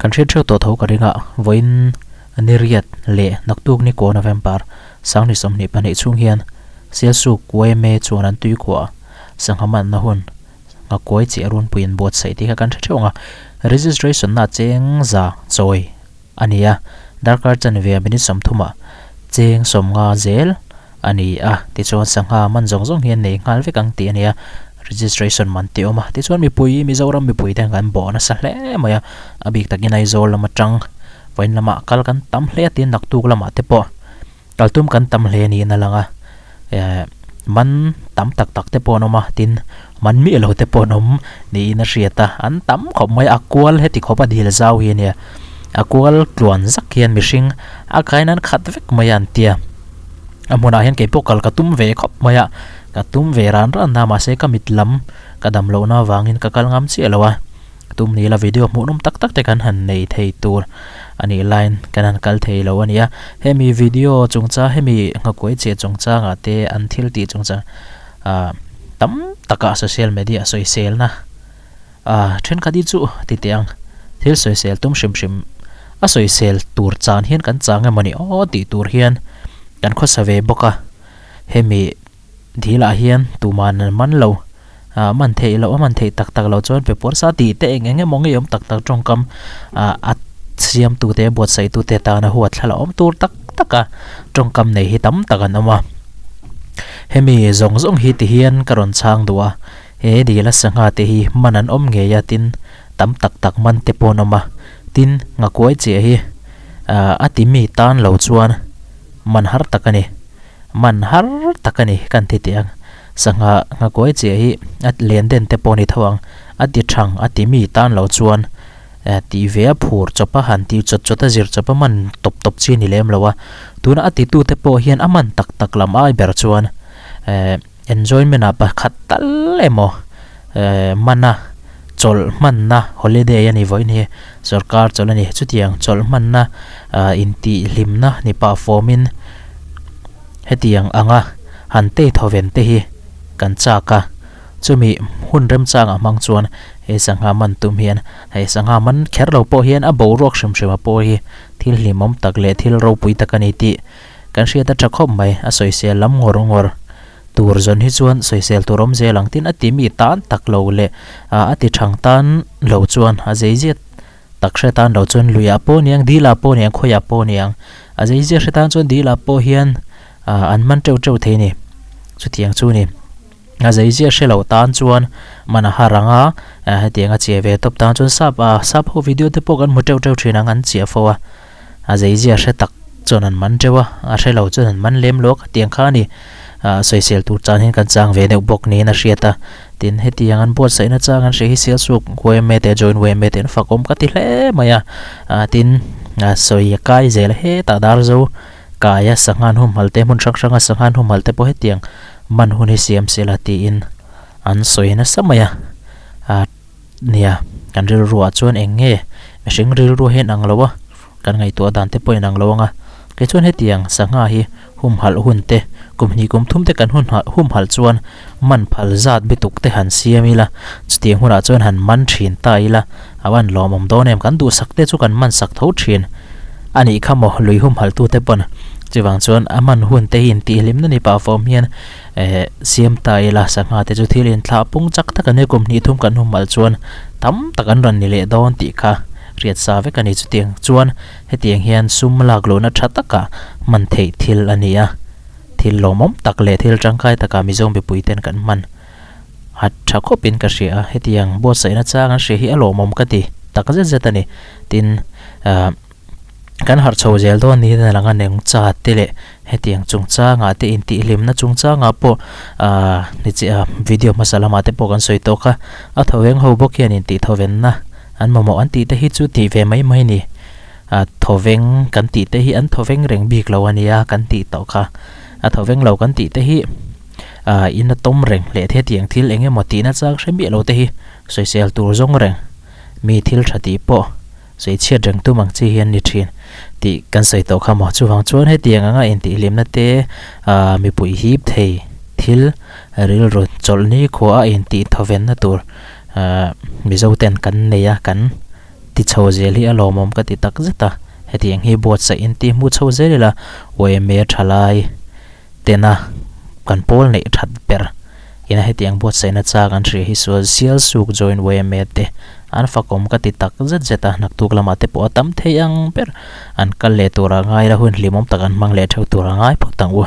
Kan hriat theuh tawh tho ka ring a, vawiin niriat leh naktuk ni kaw November sanghnih 22 chhung hian Sialsuk yma chuan an tuikhuah sangha manna hun nghakuai chiah runpui an buatsaih tih kha kan hre theuh ang a, registration na cheng za chawi a ni a, darkar chanve a minute 30 ah cheng 50 zel a ni a, tichuan sangha man zawng zawng hi an nei nghal vek ang tih a ni a, registration man tih a awm a, tichuan mipui Mizoram mipui te kan bawh nasa hle mai a, a bik takin Aizawl lam atang vawiin lamah kal kan tam hle a tin naktuk lamah te pawh kal tum kan tam hle niin a lang a, eh man tam tak tak te pawh an awm a, tin man miah lo te pawh an awm niin a hriat a, an tam khawp mai a kual heti khawp a dil zau hi a nia, a kual tluan zak hian mihring a kain an khat vek mai a an tia. A hmunah hian keipawh kal ka tum ve khawp mai a, ka tum ve ran ran a mahse ka mit lam ka dam lohna avangin ka kal ngam chiah lo a, tum ni ila video hmuhnawm tak tak te kan han nei thei tur a nih laiin kan han kal thei lo a ni a, hemi video chungchang hemi nghakuai chiah chungchangah te an thil tih chungchang ah tam taka social media sawiselna ah thenkhat hi chu ti teh ang thil sawisel tum hrim hrim a sawisel tur chan hian kan chang emaw ni aw tih tur hian kan khawsa ve bawk a hemi dilah hian tuman an man lo ah man theih loh a man theih tak tak loh chuan pe puar sa tih te eng eng emaw ngei awm tak tak tawngkam ah a siam tu te buatsaih tu te tana huat thla la awm tur tak tak a tawngkam nei hi tam tak an awm a hemi zawng zawng hi ti hian ka rawn chhang duh a. He dila sangha te hi man an awm ngei a tin tam tak tak man te pawh an awm a, tin nghakuai chiah hi ah a ti mi tan lo chuan man har tak a ni, man har tak a ni kan ti teh ang. Sangha nghakuai chiah hi a len den te pawh a ni tho ang, a ti thang a ti mi tan lo chuan eh tih ve a phur chawp a han tih chawt chawt a zir chawp a man tawp tawp chi a ni lem lo a, tuna a titu te pawh hian a man tak tak lam ai ber chuan eh. Enjoyment ah pakhat tal emaw eh mana chawlh hmanna holiday a ni vawiin hi sorkar chawlh a ni chutiang chawlh hmanna ah intih hlimna ni pah fawmin hetiang anga han tei thawven te hi kan chak a chumi hun remchangah hmang chuan he sangha man tum hian hei sangha man kher lo pawh hian a boruak hrim hrim a pawh hi thil hlimawm tak leh thil ropui tak a ni tih Kan hriat a tha khawp mai, a sawisel lam ngawr ngawr tur zawn hi chuan sawisel tur awm zel ang tin a ti mi tan tak lo leh a ti thang tan lo chuan a zeiziat tak hre tan lo chuan luiah pawh niang dilah pawh niang khawiah pawh niang a zeiziat hre tan chuan dilah pawh hian an man teuh teuh thei a ni chutiang chu a ni. A zeiziat hre lo tan chuan man a har ang a hetiang a chiah ve tawp tan chuan sap sap ho video te pawh kan hmu teuh teuh thin ang an chiah fo a. A zeizia hre tak chuan an man teuh a, a hre lo chuan an man lem lo a khatiang kha a ni. Ah sawisel tur chan hian kan chang ve deuh bawk niin a hriat a. Tin, hetiang an buatsaihna chang an hria hi Sialsuk yma te Joint yma te an fakawm ka ti hle mai a. Ah tin, ah sawi a kai zel a hetah Darzo kaia sanghan humhal te hmun hrang hranga sanghan humhal te pawh hetiang man hun hi siam sela tiin an sawi nasa mai a. Ah. Nia, kan rilruah chuan eng nge mihring rilru hi an ang lo a, kan ngaihtuah dan te pawh in ang lo ang a. Kei chuan hetiang sangha hi humhalh hun te, kum hnih kum thum te kan humhalh chuan man phal zat bituk te han siam ila, chutiang hunah chuan han man thin ta ila, a van lawmawm dawn em, kan duhsak te chu kan man sak tho thin a nih kha maw lui humhalh tu te pawn. Chuvang chuan a man hun te hi intihhlimna ni pah fawm hian Eh, siam ta ila, sangha te chu thil inthlah pung chak tak a nia, kum hnih thum kan humhalh chuan tam tak an rawn ni leh dawn tih kha hriat sa vek a ni. Chutiang chuan hetiang hian sum lak lohna tha taka hman theih thil a ni a, thil lawmawm tak leh thil tangkai taka Mizo mipui ten kan hman a tha khawpin ka hria a, hetiang buatsaihna chang an hria hi a lawmawm ka ti tak zet zet a ni. Tin, ah. Kan harh chho zel dawn niin a lang a, nengcha te leh hetiang chungchangah te intihhlimna chungchangah pawh aaa ni chiah a video hmasa lamah te pawh kan sawi tawk a, a thawveng ho bawk hian intihthawenna an mamawh an tih te hi chu tih ve mai mai a ni. A thawveng kan tih te hi an thawveng reng bik lo a nia kan tih tawh kha, a thawveng lo kan tih te hi aaa in a tawm reng leh hetiang thil eng emaw tihna chang hre miah lo te hi sawisel tur zawng reng mi thil tha tih pawh Sawi chhiat reng tum ang chi hi an ni thin tih kan sawi tawh kha maw. Chuvang chuan hetiang anga intihhlimna te ah mipui hip thei thil rilru chawlhni khua a intih thawvenna tur ah Mizo ten kan nei a kan ti. ti chho zel hi a lawmawm ka ti tak zet a, hetiang hi buatsaih in tih hmuh chho zel ila yma thalai tena kan pawl neih that ber ina hetiang buatsaihna chak an hria hi sual sial suk join yma te an fakawm ka ti tak zet zet a, naktuk lamah te pawh a tam thei ang ber an kal leh tura ngai la hun hlimawm tak an hmang leh theuh tura ngai phawt ang u.